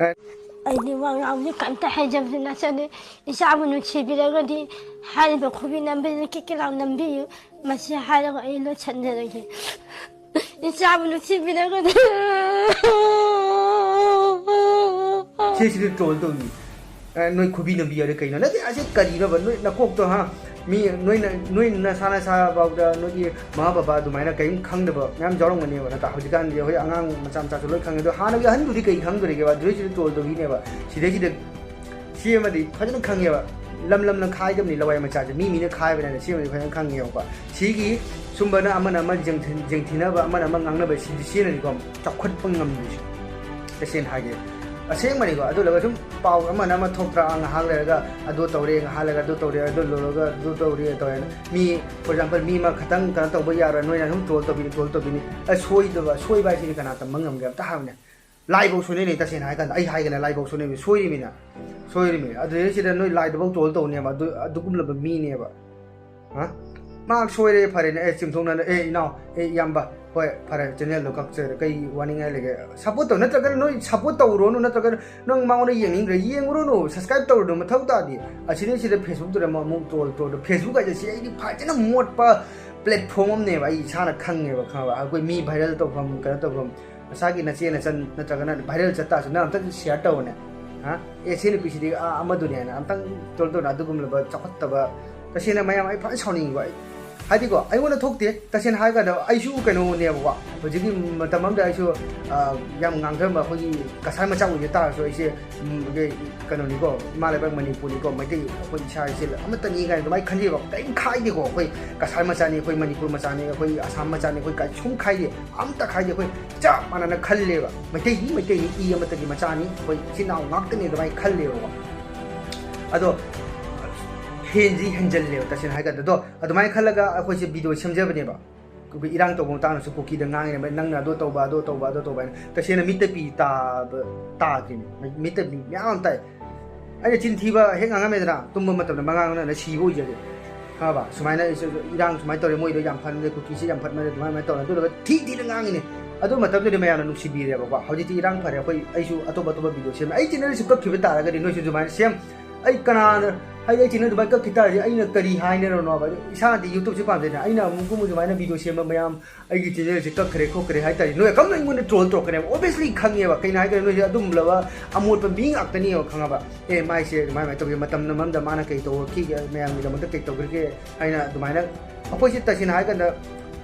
ꯑꯩꯗꯤ ꯋꯥ ꯉꯥꯡꯕꯁꯦ ꯀꯩꯝꯇ ꯍꯩꯖꯕꯁꯨ ꯅꯠꯆꯗꯦ꯫ ꯏꯆꯥꯕꯨ ꯅꯨꯡꯁꯤꯕꯤꯔꯒꯗꯤ ꯍꯥꯏꯔꯤꯕ ꯈꯨꯕꯤ ꯅꯝꯕꯤꯗꯨꯅ ꯀꯤꯛ ꯀꯤꯛ ꯂꯥꯎ ꯅꯝꯕꯤꯌꯨ꯫ ꯃꯁꯤ ꯍꯥꯏꯔꯒ ꯑꯩ ꯂꯣꯏꯁꯤꯟꯖꯔꯒꯦ꯫ ꯏꯆꯥꯕꯨ ꯅꯨꯡꯁꯤꯕꯤꯔꯒꯗꯤ ꯁꯤꯗ ꯇ꯭ꯔꯣꯜ ꯇꯧꯅꯤ꯫ ꯑꯦ, ꯅꯣꯏ ꯈꯨꯕꯤ ꯅꯝꯕꯤ ꯌꯥꯔꯦ ꯀꯩꯅꯣ? ꯅꯠꯇꯦ, ꯑꯁꯤ ꯀꯔꯤꯅꯣꯕ? ꯅꯣꯏ ꯅꯀꯣꯛꯇꯣ, ꯍꯥ? ꯃꯤ ꯅꯣꯏꯅ, ꯅꯣꯏ ꯅꯁꯥ ꯅꯁꯥ ꯐꯥꯎꯗ ꯅꯣꯏꯒꯤ ꯃꯃꯥ ꯕꯕꯥ ꯑꯗꯨꯃꯥꯏꯅ ꯀꯔꯤꯝ ꯈꯪꯗꯕ ꯃꯌꯥꯝ ꯌꯥꯎꯔꯝꯒꯅꯦꯕ, ꯅꯠꯇ꯭ꯔꯥ? ꯍꯧꯖꯤꯛꯀꯥꯟꯗꯤ ꯍꯣꯏ ꯑꯉꯥꯡ ꯃꯆꯥ ꯃꯆꯥꯁꯨ ꯂꯣꯏ ꯈꯪꯉꯦ, ꯑꯗꯣ ꯍꯥꯟꯅꯒꯤ ꯑꯍꯟꯗꯨꯗꯤ ꯀꯩ ꯈꯪꯗꯣꯔꯤꯒꯦꯕ? ꯑꯗꯨꯗꯩꯁꯤꯗ ꯇ꯭ꯔꯣꯜ ꯇꯧꯕꯤꯅꯦꯕ꯫ ꯁꯤꯗꯩꯁꯤꯗ ꯁꯤ ꯑꯃꯗꯤ ꯐꯖꯅ ꯈꯪꯉꯦꯕ, ꯂꯝ ꯂꯝꯅ ꯈꯥꯏꯗꯕꯅꯤ ꯂꯋꯥꯏ ꯃꯆꯥꯁꯦ, ꯃꯤ ꯃꯤꯅ ꯈꯥꯏꯕꯅꯦꯅ ꯁꯤ ꯑꯃꯗꯤ ꯐꯖꯅ ꯈꯪꯉꯦꯕꯀꯣ꯫ ꯁꯤꯒꯤ ꯁꯨꯝꯕꯅ ꯑꯃꯅ ꯑꯃ ꯌꯦꯡꯊꯤ-, ꯌꯦꯡꯊꯤꯅꯕ, ꯑꯃꯅ ꯑꯃ ꯉꯥꯡꯅꯕ, ꯁꯤꯗꯤ ꯁꯤꯅꯅꯤꯀꯣ ꯆꯥꯎꯈꯠꯄ ꯉꯝꯗ꯭ꯔꯤꯁꯦ꯫ ꯇꯁꯦꯡꯅ ꯍꯥꯏꯒꯦ, ꯑꯁꯦꯡꯕꯅꯤꯀꯣ꯫ ꯑꯗꯨ ꯂꯣꯏꯔꯒ ꯁꯨꯝ ꯄꯥꯎ ꯑꯃꯅ ꯑꯃ ꯊꯣꯛꯇ꯭ꯔꯥ, ꯉꯥꯏꯍꯥꯛ ꯂꯩꯔꯒ ꯑꯗꯨ ꯇꯧꯔꯦ, ꯉꯥꯏꯍꯥꯛ ꯂꯩꯔꯒ ꯑꯗꯨ ꯇꯧꯔꯦ, ꯑꯗꯨ ꯂꯣꯏꯔꯒ ꯑꯗꯨ ꯇꯧꯔꯦ ꯇꯧꯔꯦꯅ꯫ ꯃꯤ, for example, ꯃꯤ ꯑꯃ ꯈꯇꯪ ꯀꯩꯅꯣ ꯇꯧꯕ ꯌꯥꯔꯣꯏ, ꯅꯣꯏꯅ ꯁꯨꯝ ꯇ꯭ꯔꯣꯜ ꯇꯧꯕꯤꯅꯤ, ꯇ꯭ꯔꯣꯜ ꯇꯧꯕꯤꯅꯤ꯫ ꯑ, ꯁꯣꯏꯗꯕ, ꯁꯣꯏꯕ ꯍꯥꯏꯁꯤꯗꯤ ꯀꯅꯥ ꯇꯝꯕ ꯉꯝꯒꯦ? ꯑꯝꯇ ꯍꯥꯏꯕꯅꯦ꯫ ꯂꯥꯏꯐꯧ ꯁꯣꯏꯅꯩꯅꯦ, ꯇꯁꯦꯡꯅ ꯍꯥꯏ ꯀꯥꯟꯗ꯫ ꯑꯩ ꯍꯥꯏꯒꯅ ꯂꯥꯏꯐꯧ ꯁꯣꯏꯅꯩꯅꯦ, ꯁꯣꯏꯔꯤꯃꯤꯅ, ꯁꯣꯏꯔꯤꯃꯤ꯫ ꯑꯗꯨꯗꯩꯁꯤꯗ ꯅꯣꯏ ꯂꯥꯏꯗꯐꯧ ꯇ꯭ꯔꯣꯜ ꯇꯧꯅꯦꯕ, ꯑꯗꯨ, ꯑꯗꯨꯒꯨꯝꯂꯕ ꯃꯤꯅꯦꯕ꯫ ꯍꯥ? ꯃꯍꯥꯛ ꯁꯣꯏꯔꯦ, ꯐꯔꯦꯅꯦ, ꯑꯦ, ꯆꯤꯡꯊꯣꯛꯅꯅ, ꯑꯦ, ꯏꯅꯥꯎ, ꯑꯦ, ꯏꯌꯥꯝꯕ, ꯍꯣꯏ, ꯐꯔꯦ, ꯆꯦꯅꯦꯜꯗꯣ ꯀꯛꯆꯔꯦ, ꯀꯩ ꯋꯥꯅꯤꯡꯉꯥꯏ ꯂꯩꯒꯦ? ꯁꯞꯄꯣꯔꯠ ꯇꯧ, ꯅꯠꯇ꯭ꯔꯒꯅ ꯅꯣꯏ ꯁꯞꯄꯣꯔꯠ ꯇꯧꯔꯣꯅꯨ, ꯅꯠꯇ꯭ꯔꯒꯅ ꯅꯪ ꯃꯉꯣꯟꯗ ꯌꯦꯡꯅꯤꯡꯗ꯭ꯔꯦ, ꯌꯦꯡꯉꯨꯔꯨꯅꯨ, ꯁꯕꯁꯀ꯭ꯔꯥꯏꯕ ꯇꯧꯔꯨꯅꯨ, ꯃꯊꯧ ꯇꯥꯗꯦ꯫ ꯑꯁꯤꯗꯩꯁꯤꯗ ꯐꯦꯁꯕꯨꯛꯇꯨꯗ ꯑꯃꯨꯛ, ꯑꯃꯨꯛ ꯇ꯭ꯔꯣꯜ, ꯇ꯭ꯔꯣꯜ꯫ ꯐꯦꯁꯕꯨꯛ ꯍꯥꯏꯁꯦ ꯁꯤ ꯑꯩꯗꯤ ꯐꯖꯅ ꯃꯣꯠꯄ ꯄ꯭ꯂꯦꯠꯐꯣꯝ ꯑꯃꯅꯦꯕ, ꯑꯩ ꯏꯁꯥꯅ ꯈꯪꯉꯦꯕ, ꯈꯪꯉꯕ? ꯑꯩꯈꯣꯏ ꯃꯤ ꯚꯥꯏꯔꯦꯜ ꯇꯧꯐꯝ, ꯀꯩꯅꯣ ꯇꯧꯐꯝ, ꯃꯁꯥꯒꯤ ꯅꯆꯦ ꯅꯆꯟ ꯅꯠꯇ꯭ꯔꯒꯅ ꯚꯥꯏꯔꯦꯜ ꯆꯠꯇꯥꯔꯁꯨ ꯅꯪ ꯑꯝꯇꯪ ꯁꯤꯌꯥꯔ ꯇꯧꯕꯅꯦ꯫ ꯍꯥ? ꯑꯦ, ꯁꯤ ꯅꯨꯄꯤꯁꯤꯗꯤ, ꯑꯥ, ꯑꯃꯗꯨꯅꯦ ꯍꯥꯏꯅ ꯑꯝꯇꯪ ꯇ꯭ꯔꯣꯜ ꯇꯧꯅ, ꯑꯗꯨꯒꯨꯝꯂꯕ ꯆꯥꯎꯈꯠꯇꯕ, ꯇꯁꯦꯡꯅ ꯃꯌꯥꯝ ꯑꯩ ꯐꯖꯅ ꯁꯥꯎꯅꯤꯡꯉꯤꯀꯣ꯫ ꯑꯩ, ꯍꯥꯏꯗꯤꯀꯣ, ꯑꯩꯉꯣꯟꯗ ꯊꯣꯛꯇꯦ, ꯇꯁꯦꯡꯅ ꯍꯥꯏꯔ ꯀꯥꯟꯗ ꯑꯩꯁꯨ ꯀꯩꯅꯣꯅꯦꯕꯀꯣ, ꯍꯧꯖꯤꯛꯀꯤ ꯃꯇꯝ ꯑꯝꯗ ꯑꯩꯁꯨ, ꯑꯥ, ꯌꯥꯝ ꯉꯥꯡꯊꯔꯝꯕ ꯑꯩꯈꯣꯏꯒꯤ ꯀꯁꯥꯔ ꯃꯆꯥ ꯑꯣꯏꯖ ꯇꯥꯔꯁꯨ ꯑꯩꯁꯦ, ꯎꯝ, ꯑꯩꯈꯣꯏ ꯀꯩꯅꯣꯅꯤꯀꯣ, ꯏꯃꯥ ꯂꯩꯕꯥꯛ ꯃꯅꯤꯄꯨꯔꯅꯤꯀꯣ, ꯃꯩꯇꯩ ꯑꯩꯈꯣꯏ ꯏꯁꯥ ꯏꯁꯦ ꯑꯃꯠꯇꯅꯤ ꯀꯥꯏꯅ ꯑꯗꯨꯃꯥꯏꯅ ꯈꯟꯖꯩꯕ꯫ ꯀꯔꯤꯝ ꯈꯥꯏꯗꯦꯀꯣ, ꯑꯩꯈꯣꯏ ꯀꯁꯥꯔ ꯃꯆꯥꯅꯤ, ꯑꯩꯈꯣꯏ ꯃꯅꯤꯄꯨꯔ ꯃꯆꯥꯅꯤ, ꯑꯩꯈꯣꯏ ꯑꯁꯥꯝ ꯃꯆꯥꯅꯤ, ꯑꯩꯈꯣꯏ ꯀꯩꯁꯨꯝ ꯈꯥꯏꯗꯦ, ꯑꯝꯇ ꯈꯥꯏꯗꯦ꯫ ꯑꯩꯈꯣꯏ ꯆꯞ ꯃꯥꯟꯅꯅ ꯈꯜꯂꯦꯕ꯫ ꯃꯩꯇꯩꯗꯤ ꯃꯩꯇꯩꯅꯤ, ꯏ ꯑꯃꯠꯇꯒꯤ ꯃꯆꯥꯅꯤ, ꯑꯩꯈꯣꯏ ꯏꯆꯤꯟ ꯏꯅꯥꯎ ꯉꯥꯛꯇꯅꯤ ꯑꯗꯨꯃꯥꯏꯅ ꯈꯜꯂꯦꯕꯀꯣ꯫ ꯑꯗꯣ ꯍꯦꯟꯁꯤ ꯍꯦꯟꯖꯜꯂꯦꯕ, ꯇꯁꯦꯡꯅ ꯍꯥꯏꯔ ꯀꯥꯟꯗ꯫ ꯑꯗꯣ ꯑꯗꯨꯃꯥꯏꯅ ꯈꯜꯂꯒ ꯑꯩꯈꯣꯏꯁꯦ ꯚꯤꯗꯤꯑꯣ ꯁꯦꯝꯖꯕꯅꯦꯕ꯫ ꯑꯩꯈꯣꯏ ꯏꯔꯥꯡ ꯇꯧꯕ ꯃꯇꯥꯡꯗꯁꯨ ꯀꯨꯀꯤꯗ ꯉꯥꯡꯉꯤꯅꯦ, "ꯅꯪꯅ ꯑꯗꯨ ꯇꯧꯕ, ꯑꯗꯨ ꯇꯧꯕ, ꯑꯗꯨ ꯇꯧꯕ" ꯍꯥꯏꯅ꯫ ꯇꯁꯦꯡꯅ ꯃꯤꯠꯇ ꯄꯤ ꯇꯥꯕ ꯇꯥꯗ꯭ꯔꯤꯅꯦ꯫ ꯃꯤꯠꯇ ꯄꯤ ꯃꯌꯥꯝ ꯑꯃ ꯇꯥꯏ꯫ ꯑꯩꯅ ꯆꯤꯟ ꯊꯤꯕ ꯍꯦꯛ ꯉꯥꯡꯉꯝꯃꯦꯗꯅ, ꯇꯨꯝꯕ ꯃꯇꯝꯗ ꯃꯉꯥꯡꯅꯅ ꯁꯤꯕ ꯑꯣꯏꯖꯒꯦ꯫ ꯈꯪꯉꯕ? ꯁꯨꯃꯥꯏꯅ ꯑꯩꯁꯨ ꯏꯔꯥꯡ ꯁꯨꯃꯥꯏꯅ ꯇꯧꯔꯦ, ꯃꯣꯏꯗꯣ ꯌꯥꯝ ꯐꯠꯅꯗꯦ, ꯀꯨꯀꯤꯁꯦ ꯌꯥꯝ ꯐꯠꯅꯗꯦ, ꯑꯗꯨꯃꯥꯏꯅ, ꯑꯗꯨꯃꯥꯏꯅ ꯇꯧꯔꯦ꯫ ꯑꯗꯨꯗꯨꯒ ꯊꯤ ꯊꯤꯅ ꯉꯥꯡꯉꯤꯅꯦ꯫ ꯑꯗꯨ ꯃꯇꯝꯗꯨꯗꯤ ꯃꯌꯥꯝꯅ ꯅꯨꯡꯁꯤꯕꯤꯔꯦꯕꯀꯣ꯫ ꯍꯧꯖꯤꯛꯇꯤ ꯏꯔꯥꯡ ꯐꯔꯦ, ꯑꯩꯈꯣꯏ, ꯑꯩꯁꯨ ꯑꯇꯣꯞ ꯑꯇꯣꯞꯄ ꯚꯤꯗꯤꯑꯣ ꯁꯦꯝꯃꯦ꯫ ꯑꯩ ꯆꯦꯅꯦꯜꯁꯤ ꯀꯛꯈꯤꯕ ꯇꯥꯔꯒꯗꯤ ꯅꯣꯏꯁꯨ ꯑꯗꯨꯃꯥꯏꯅ ꯁꯦꯝ꯫ ꯑꯩ ꯀꯅꯥꯅ ꯍꯥꯏꯗꯤ ꯑꯩ ꯆꯦꯅꯦꯜ ꯑꯗꯨꯃꯥꯏꯅ ꯀꯛꯈꯤ ꯇꯥꯔꯗꯤ ꯑꯩꯅ ꯀꯔꯤ ꯍꯥꯏꯅꯔꯣꯅꯣꯕ? ꯏꯁꯥꯅꯗꯤ YouTube-ꯁꯦ ꯄꯥꯝꯖꯩꯅ, ꯑꯩꯅ ꯑꯃꯨꯛꯀꯨꯝꯕ ꯑꯗꯨꯃꯥꯏꯅ video ꯁꯦꯝꯕ ꯃꯌꯥꯝ, ꯑꯩꯒꯤ ꯆꯦꯅꯦꯜꯁꯦ ꯀꯛꯈ꯭ꯔꯦ ꯈꯣꯠꯈ꯭ꯔꯦ ꯍꯥꯏ ꯇꯥꯔꯗꯤ ꯅꯣꯏ ꯀꯝꯅ ꯑꯩꯉꯣꯟꯗ troll ꯇꯧꯔꯛꯀꯅꯦꯕ꯫ Obviously ꯈꯪꯉꯦꯕ, ꯀꯩꯅꯣ ꯍꯥꯏꯇꯥꯔꯗꯤ ꯅꯣꯏꯁꯦ ꯑꯗꯨꯝꯂꯕ ꯑꯃꯣꯠꯄ ꯃꯤ ꯉꯥꯛꯇꯅꯦꯕ, ꯈꯪꯉꯕ? ꯑꯦ, ꯃꯥꯏꯁꯦ ꯑꯗꯨꯃꯥꯏꯅ ꯇꯧꯒꯦ, ꯃꯇꯝ ꯑꯃꯗ ꯃꯥꯅ ꯀꯩ ꯇꯧꯔꯛꯈꯤꯒꯦ, ꯃꯌꯥꯝꯒꯤꯗꯃꯛꯇ ꯀꯩ ꯇꯧꯈ꯭ꯔꯒꯦ ꯍꯥꯏꯅ ꯑꯗꯨꯃꯥꯏꯅ꯫ ꯑꯩꯈꯣꯏꯁꯦ ꯇꯁꯦꯡꯅ ꯍꯥꯏꯔꯀꯥꯟꯗ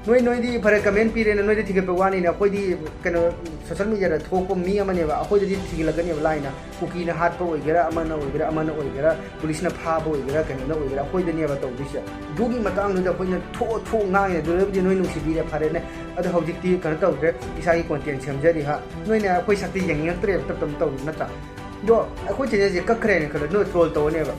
ꯅꯣꯏ, ꯅꯣꯏꯗꯤ ꯐꯔꯦ comment ꯄꯤꯔꯦꯅ ꯅꯣꯏꯗꯤ ꯊꯤꯒꯠꯄ ꯋꯥꯅꯤꯅꯦ, ꯑꯩꯈꯣꯏꯗꯤ ꯀꯩꯅꯣ social media-ꯗ ꯊꯣꯛꯄ ꯃꯤ ꯑꯃꯅꯦꯕ, ꯑꯩꯈꯣꯏꯗꯗꯤ ꯊꯤꯒꯠꯂꯛꯀꯅꯦꯕ ꯂꯥꯏꯅ꯫ ꯀꯨꯀꯤꯅ ꯍꯥꯠꯄ ꯑꯣꯏꯒꯦꯔꯥ, ꯑꯃꯅ ꯑꯣꯏꯒꯦꯔꯥ, ꯑꯃꯅ ꯑꯣꯏꯒꯦꯔꯥ, police-ꯅ ꯐꯥꯕ ꯑꯣꯏꯒꯦꯔꯥ, ꯀꯩꯅꯣꯅ ꯑꯣꯏꯒꯦꯔꯥ, ꯑꯩꯈꯣꯏꯗꯅꯦꯕ ꯇꯧꯗꯣꯏꯁꯦ꯫ ꯑꯗꯨꯒꯤ ꯃꯇꯥꯡꯗꯨꯗ ꯑꯩꯈꯣꯏꯅ ꯊꯣꯛꯑ ꯊꯣꯛꯑ ꯉꯥꯡꯉꯦ, ꯑꯗꯨꯗꯕꯨꯗꯤ ꯅꯣꯏ ꯅꯨꯡꯁꯤꯕꯤꯔꯦ, ꯐꯔꯦꯅꯦ꯫ ꯑꯗꯣ ꯍꯧꯖꯤꯛꯇꯤ ꯀꯩꯅꯣ ꯇꯧꯗ꯭ꯔꯦ, ꯏꯁꯥꯒꯤ content ꯁꯦꯝꯖꯔꯤ ꯍꯥ꯫ ꯅꯣꯏꯅ ꯑꯩꯈꯣꯏ ꯁꯛꯇꯤ ꯌꯦꯡꯅꯤꯡꯉꯛꯇ꯭ꯔꯦꯕ, ꯇꯞ ꯇꯞꯅ ꯇꯧꯔꯤ ꯅꯠꯇ꯭ꯔꯥ? ꯑꯗꯣ ꯑꯩꯈꯣꯏ channel-ꯁꯦ ꯀꯛꯈ꯭ꯔꯦꯅ ꯈꯜꯂꯣ, ꯅꯣꯏ troll ꯇꯧꯔꯅꯦꯕ꯫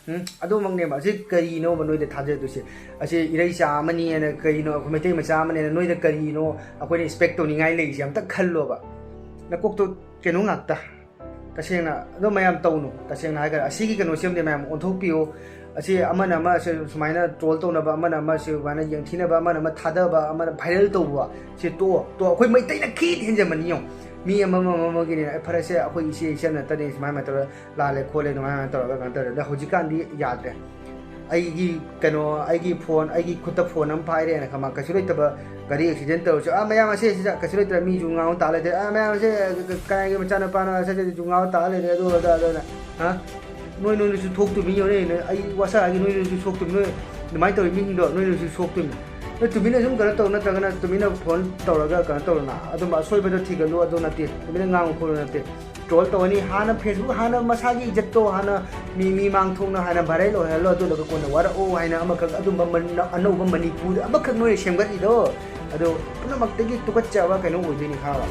ꯎꯝ, ꯑꯗꯨꯃꯛꯅꯦꯕ꯫ ꯑꯁꯤ ꯀꯔꯤꯅꯣꯕ ꯅꯣꯏꯗ ꯊꯥꯖꯗꯣꯏꯁꯦ? ꯑꯁꯤ ꯏꯔꯩꯆꯥ ꯑꯃꯅꯤꯅ ꯀꯔꯤꯅꯣ, ꯑꯩꯈꯣꯏ ꯃꯩꯇꯩ ꯃꯆꯥ ꯑꯃꯅꯤꯅ ꯅꯣꯏꯗ ꯀꯔꯤꯅꯣ ꯑꯩꯈꯣꯏꯅ expect ꯇꯧꯅꯤꯡꯉꯥꯏ ꯂꯩꯔꯤꯁꯦ? ꯑꯝꯇ ꯈꯜꯂꯣꯕ꯫ ꯅꯀꯣꯛꯇꯣ ꯀꯩꯅꯣ ꯉꯥꯛꯇ꯫ ꯇꯁꯦꯡꯅ ꯑꯗꯣ ꯃꯌꯥꯝ ꯇꯧꯅꯨ꯫ ꯇꯁꯦꯡꯅ ꯍꯥꯏꯔꯒ ꯑꯁꯤꯒꯤ ꯀꯩꯅꯣꯁꯦ ꯑꯃꯗꯤ ꯃꯌꯥꯝ ꯑꯣꯟꯊꯣꯛꯄꯤꯌꯨ꯫ ꯑꯁꯤ ꯑꯃꯅ ꯑꯃ ꯁꯤ ꯁꯨꯃꯥꯏꯅ troll ꯇꯧꯅꯕ, ꯑꯃꯅ ꯑꯃ ꯁꯨꯃꯥꯏꯅ ꯌꯦꯡꯊꯤꯅꯕ, ꯑꯃꯅ ꯑꯃ ꯊꯥꯗꯕ, ꯑꯃꯅ viral ꯇꯧꯕ, ꯁꯤ ꯇꯣꯛꯑꯣ꯫ ꯇꯣ, ꯑꯩꯈꯣꯏ ꯃꯩꯇꯩꯅ ꯈꯤꯠ ꯍꯦꯟꯖꯟꯕꯅꯤ ꯌꯦꯡꯉꯣ꯫ ꯃꯤ ꯑꯃ ꯑꯃ ꯑꯃꯒꯤꯅꯦ, "ꯑꯦ, ꯐꯔꯦꯁꯦ, ꯑꯩꯈꯣꯏ ꯏꯆꯦ ꯏꯆꯟ ꯅꯠꯇꯅꯦ, ꯁꯨꯃꯥꯏꯅ ꯇꯧꯔ ꯂꯥꯜꯂꯦ ꯈꯣꯠꯂꯦ", ꯑꯗꯨꯃꯥꯏꯅ ꯇꯧꯔꯒ ꯀꯩꯅꯣ ꯇꯧꯔꯦ꯫ ꯑꯗꯣ ꯍꯧꯖꯤꯛꯀꯥꯟꯗꯤ ꯌꯥꯗ꯭ꯔꯦ꯫ ꯑꯩꯒꯤ ꯀꯩꯅꯣ, ꯑꯩꯒꯤ ꯈꯨꯠꯇ phone ꯑꯃ ꯄꯥꯏꯔꯦꯅ ꯈꯪꯕ, ꯀꯩꯁꯨ ꯂꯩꯇꯕ ꯒꯥꯔꯤ accident ꯇꯧꯔꯁꯨ, "ꯑꯥ, ꯃꯌꯥꯝ ꯑꯁꯦ ꯁꯤꯗ ꯀꯩꯁꯨ ꯂꯩꯇ꯭ꯔꯦ", ꯃꯤꯁꯨ ꯉꯥꯎ ꯇꯥ ꯂꯩꯔꯦ, "ꯑꯥ, ꯃꯌꯥꯝ ꯑꯁꯦ ꯀ-, ꯀ-, ꯀꯅꯥꯒꯤ ꯃꯆꯥꯅꯨꯄꯥꯅꯣ, ꯑꯁꯦ ꯁꯤꯗꯁꯨ ꯉꯥꯎ ꯇꯥ ꯂꯩꯔꯦ", ꯑꯗꯨ ꯑꯗꯥ ꯑꯗꯨꯅ, ꯍꯥ? ꯅꯣꯏ ꯅꯣꯏꯅꯁꯨ ꯊꯣꯛꯇꯣꯏ ꯃꯤ ꯌꯧꯔꯛꯏ, ꯅꯣꯏ ꯑꯩ ꯋꯥꯁꯛꯑꯒꯦ, ꯅꯣꯏ ꯅꯣꯏꯁꯨ ꯁꯣꯛꯇꯣꯏ, ꯅꯣꯏ ꯑꯗꯨꯃꯥꯏꯅ ꯇꯧꯔꯤ ꯃꯤꯁꯤꯡꯗꯣ ꯅꯣꯏ ꯅꯣꯏꯁꯨ ꯁꯣꯛꯇꯣꯏꯅꯤ꯫ ꯅꯣꯏ ꯇꯨꯃꯤꯟꯅ ꯁꯨꯝ ꯀꯩꯅꯣ ꯇꯧ, ꯅꯠꯇ꯭ꯔꯒꯅ ꯇꯨꯃꯤꯟꯅ phone ꯇꯧꯔꯒ ꯀꯩꯅꯣ ꯇꯧꯔꯣꯅ, ꯑꯗꯨꯝꯕ ꯑꯁꯣꯏꯕꯗꯣ ꯊꯤꯒꯠꯂꯨ, ꯑꯗꯨ ꯅꯠꯇꯦ ꯇꯨꯃꯤꯟꯅ ꯉꯥꯡꯉꯨ ꯈꯣꯠꯂꯨ ꯅꯠꯇꯦ꯫ Troll ꯇꯧꯔꯅꯤ, ꯍꯥꯟꯅ Facebook, ꯍꯥꯟꯅ ꯃꯁꯥꯒꯤ ꯏꯖꯠꯇꯣ ꯍꯥꯟꯅ ꯃꯤ, ꯃꯤ ꯃꯥꯡ ꯊꯣꯛꯅ ꯍꯥꯟꯅ viral ꯑꯣꯏꯍꯜꯂꯣ, ꯑꯗꯨꯗꯨꯒ ꯀꯣꯟꯅ ꯋꯥꯔꯛꯑꯣ ꯍꯥꯏꯅ ꯑꯃꯈꯛ ꯑꯗꯨꯝꯕ ꯃꯟ-, ꯑꯅꯧꯕ ꯃꯅꯤꯄꯨꯔꯗ ꯑꯃꯈꯛ ꯅꯣꯏꯅ ꯁꯦꯝꯒꯠꯂꯤꯗꯣ, ꯑꯗꯣ ꯄꯨꯝꯅꯃꯛꯇꯒꯤ ꯇꯨꯀꯠꯆꯕ ꯀꯩꯅꯣ ꯑꯣꯏꯗꯣꯏꯅꯤ ꯈꯪꯉꯕ?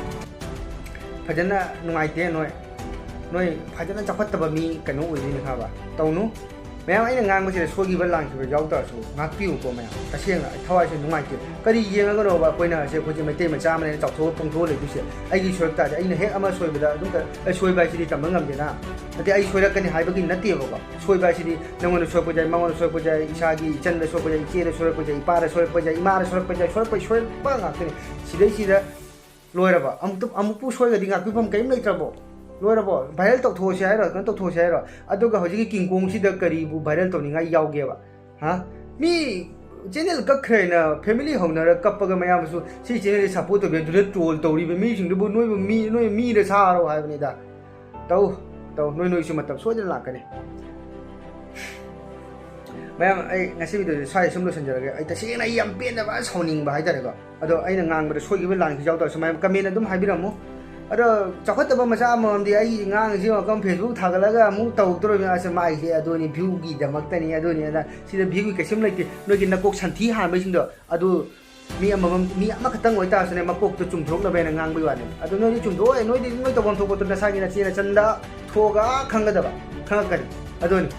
ꯐꯖꯅ ꯅꯨꯡꯉꯥꯏꯇꯦ ꯅꯣꯏ, ꯅꯣꯏ ꯐꯖꯅ ꯆꯥꯎꯈꯠꯇꯕ ꯃꯤ ꯀꯩꯅꯣ ꯑꯣꯏꯗꯣꯏꯅꯤ ꯈꯪꯉꯕ? ꯇꯧꯅꯨ꯫ ꯃꯌꯥꯝ ꯑꯩꯅ ꯉꯥꯡꯕꯁꯤꯗ ꯁꯣꯏꯈꯤꯕ ꯂꯥꯟꯈꯤꯕ ꯌꯥꯎ ꯇꯥꯔꯁꯨ ꯉꯥꯛꯄꯤꯌꯨꯀꯣ ꯃꯌꯥꯝ꯫ ꯇꯁꯦꯡꯅ ꯑꯩ ꯊꯋꯥꯏꯁꯦ ꯅꯨꯡꯉꯥꯏꯇꯦ꯫ ꯀꯔꯤ ꯌꯦꯡꯉꯒꯅꯣꯕ ꯑꯩꯈꯣꯏꯅ ꯑꯁꯦ ꯑꯩꯈꯣꯏꯁꯦ ꯃꯩꯇꯩ ꯃꯆꯥ ꯑꯃꯅꯦꯅ ꯆꯥꯎꯊꯣꯛꯑ ꯐꯣꯡꯗꯣꯛꯑ ꯂꯩꯗꯣꯏꯁꯦ? ꯑꯩꯒꯤ ꯁꯣꯏꯔꯛ ꯇꯥꯔꯗꯤ ꯑꯩꯅ ꯍꯦꯛ ꯑꯃ ꯁꯣꯏꯕꯗ ꯑꯗꯨꯝ ꯀ-, ꯑꯩ ꯁꯣꯏꯕ ꯍꯥꯏꯁꯤꯗꯤ ꯇꯝꯕ ꯉꯝꯗꯦꯅ꯫ ꯅꯠꯇꯦ, ꯑꯩ ꯁꯣꯏꯔꯛꯀꯅꯤ ꯍꯥꯏꯕꯒꯤ ꯅꯠꯇꯦꯕꯀꯣ꯫ ꯁꯣꯏꯕ ꯍꯥꯏꯁꯤꯗꯤ ꯅꯪꯉꯣꯟꯗ ꯁꯣꯏꯔꯛꯄꯁꯨ ꯌꯥꯏ, ꯃꯉꯣꯟꯗ ꯁꯣꯏꯔꯛꯄꯁꯨ ꯌꯥꯏ, ꯏꯁꯥꯒꯤ ꯏꯆꯟꯗ ꯁꯣꯏꯔꯛꯄꯁꯨ ꯌꯥꯏ, ꯏꯆꯦꯗ ꯁꯣꯏꯔꯛꯄꯁꯨ ꯌꯥꯏ, ꯏꯃꯥꯗ ꯁꯣꯏꯔꯛꯄꯁꯨ ꯌꯥꯏ, ꯏꯃꯥꯗ ꯁꯣꯏꯔꯛꯄꯁꯨ ꯌꯥꯏ, ꯁꯣꯏꯔꯛꯄꯩ ꯁꯣꯏꯔꯛꯄ ꯉꯥꯛꯇꯅꯤ꯫ ꯁꯤꯗꯩꯁꯤꯗ ꯂꯣꯏꯔꯕ? ꯑꯃꯨꯛꯇ, ꯑꯃꯨꯛꯄꯨ ꯁꯣꯏꯔꯗꯤ ꯉꯥꯛꯄꯤꯐꯝ ꯀꯔꯤꯝ ꯂꯩꯇ꯭ꯔꯕꯣ? ꯂꯣꯏꯔꯕꯣ? Viral ꯇꯧꯊꯣꯛꯑꯁꯤ ꯍꯥꯏꯔꯣ? ꯀꯩꯅꯣ ꯇꯧꯊꯣꯛꯑꯁꯤ ꯍꯥꯏꯔꯣ? ꯑꯗꯨꯒ ꯍꯧꯖꯤꯛꯀꯤ ꯀꯤꯡꯀꯣꯡꯁꯤꯗ ꯀꯔꯤꯕꯨ viral ꯇꯧꯅꯤꯡꯉꯥꯏ ꯌꯥꯎꯒꯦꯕ? ꯍꯥ? ꯃꯤ channel ꯀꯛꯈ꯭ꯔꯦꯅ family ꯍꯧꯅꯔ ꯀꯞꯄꯒ ꯃꯌꯥꯝꯁꯨ ꯁꯤ channel ꯁꯦ support ꯇꯧꯕꯤ, ꯑꯗꯨꯗ troll ꯇꯧꯔꯤꯕ ꯃꯤꯁꯤꯡꯗꯨꯕꯨ ꯅꯣꯏꯕꯨ ꯃꯤ, ꯅꯣꯏ ꯃꯤꯔ ꯁꯥꯔꯣ ꯍꯥꯏꯕꯅꯤꯗ꯫ ꯇꯧ, ꯇꯧ, ꯅꯣꯏ, ꯅꯣꯏꯁꯨ ꯃꯇꯝ ꯁꯣꯏꯗꯅ ꯂꯥꯛꯀꯅꯤ꯫ ꯃꯌꯥꯝ, ꯑꯩ ꯉꯁꯤ video ꯁꯦ ꯁ꯭ꯋꯥꯏꯗ ꯁꯨꯝ ꯂꯣꯏꯁꯤꯟꯖꯔꯒꯦ꯫ ꯑꯩ ꯇꯁꯦꯡꯅ ꯑꯩ ꯌꯥꯝ ꯄꯦꯟꯗꯕ, ꯁꯥꯎꯅꯤꯡꯕ ꯍꯥꯏꯇꯥꯔꯦꯀꯣ꯫ ꯑꯗꯣ ꯑꯩꯅ ꯉꯥꯡꯕꯗ ꯁꯣꯏꯈꯤꯕ ꯂꯥꯟꯈꯤꯕ ꯌꯥꯎ ꯇꯥꯔꯁꯨ ꯃꯌꯥꯝ comment ꯑꯗꯨꯝ ꯍꯥꯏꯕꯤꯔꯝꯃꯨ꯫ ꯑꯗꯣ ꯆꯥꯎꯈꯠꯇꯕ ꯃꯆꯥ ꯑꯃꯃꯝꯗꯤ ꯑꯩ ꯉꯥꯡꯉꯤꯁꯤ ꯌꯦꯡꯉꯣ, ꯀꯝ Facebook ꯊꯥꯒꯠꯂꯒ ꯑꯃꯨꯛ ꯇꯧꯗꯣꯔꯤꯕꯅꯤ꯫ ꯑꯁ, ꯃꯥꯏꯁꯦ ꯑꯗꯨꯅꯤ, view ꯒꯤꯗꯃꯛꯇꯅꯤ, ꯑꯗꯨꯅꯤ, ꯑꯗ ꯁꯤꯗ view ꯒꯤ ꯀꯩꯁꯨꯝ ꯂꯩꯇꯦ꯫ ꯅꯣꯏꯒꯤ ꯅꯀꯣꯛ ꯁꯟꯊꯤ ꯍꯥꯟꯕꯁꯤꯡꯗꯣ ꯑꯗꯨ ꯃꯤ ꯑꯃꯃꯝ, ꯃꯤ ꯑꯃꯈꯛꯇꯪ ꯑꯣꯏꯇꯥꯔꯁꯨꯅꯦ, ꯃꯀꯣꯛꯇꯣ ꯆꯨꯝꯊꯣꯛꯅꯕ ꯍꯥꯏꯅ ꯉꯥꯡꯕꯒꯤ ꯋꯥꯅꯤ꯫ ꯑꯗꯣ ꯅꯣꯏꯗꯤ ꯆꯨꯝꯊꯣꯛꯑꯣꯏ, ꯅꯣꯏꯗꯤ ꯅꯣꯏ ꯇꯧꯐꯝ ꯊꯣꯛꯄꯗꯣ ꯅꯁꯥꯒꯤ ꯅꯆꯦ ꯅꯆꯟꯗ ꯊꯣꯛꯑꯒ ꯈꯪꯒꯗꯕ, ꯈꯪꯉꯛꯀꯅꯤ꯫ ꯑꯗꯨꯅꯤ꯫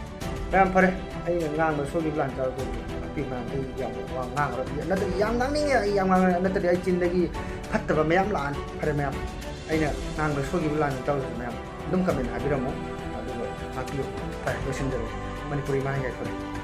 ꯃꯌꯥꯝ ꯐꯔꯦ, ꯑꯩꯅ ꯉꯥꯡꯕ ꯁꯣꯏꯈꯤꯕ ꯂꯥꯟ ꯇꯧꯔꯒꯗꯤ ꯉꯥꯛꯄꯤꯌꯨ ꯃꯌꯥꯝ, ꯑꯩ ꯌꯥꯝ ꯋꯥ ꯉꯥꯡꯉꯔꯣꯏ꯫ ꯅꯠꯇ꯭ꯔꯗꯤ ꯌꯥꯝ ꯉꯥꯡꯅꯤꯡꯉꯦ, ꯑꯩ ꯌꯥꯝ ꯉꯥꯡꯉ-, ꯅꯠꯇ꯭ꯔꯗꯤ ꯑꯩ ꯆꯤꯟꯗꯒꯤ ꯐꯠꯇꯕ ꯃꯌꯥꯝ ꯂꯥꯛꯑꯅꯤ꯫ ꯐꯔꯦ ꯃꯌꯥꯝ, ꯑꯩꯅ ꯉꯥꯡꯕ ꯁꯣꯏꯈꯤꯕ ꯂꯥꯟ ꯇꯧꯔꯁꯨ ꯃꯌꯥꯝ ꯑꯗꯨꯝ comment ꯍꯥꯏꯕꯤꯔꯝꯃꯣ, ꯑꯗꯨꯒ ꯉꯥꯛꯄꯤꯌꯨ꯫ ꯐꯔꯦ, ꯂꯣꯏꯁꯤꯟꯖꯔꯒꯦ꯫ ꯃꯅꯤꯄꯨꯔꯤ ꯃꯍꯩ ꯌꯥꯏꯐꯔꯦ꯫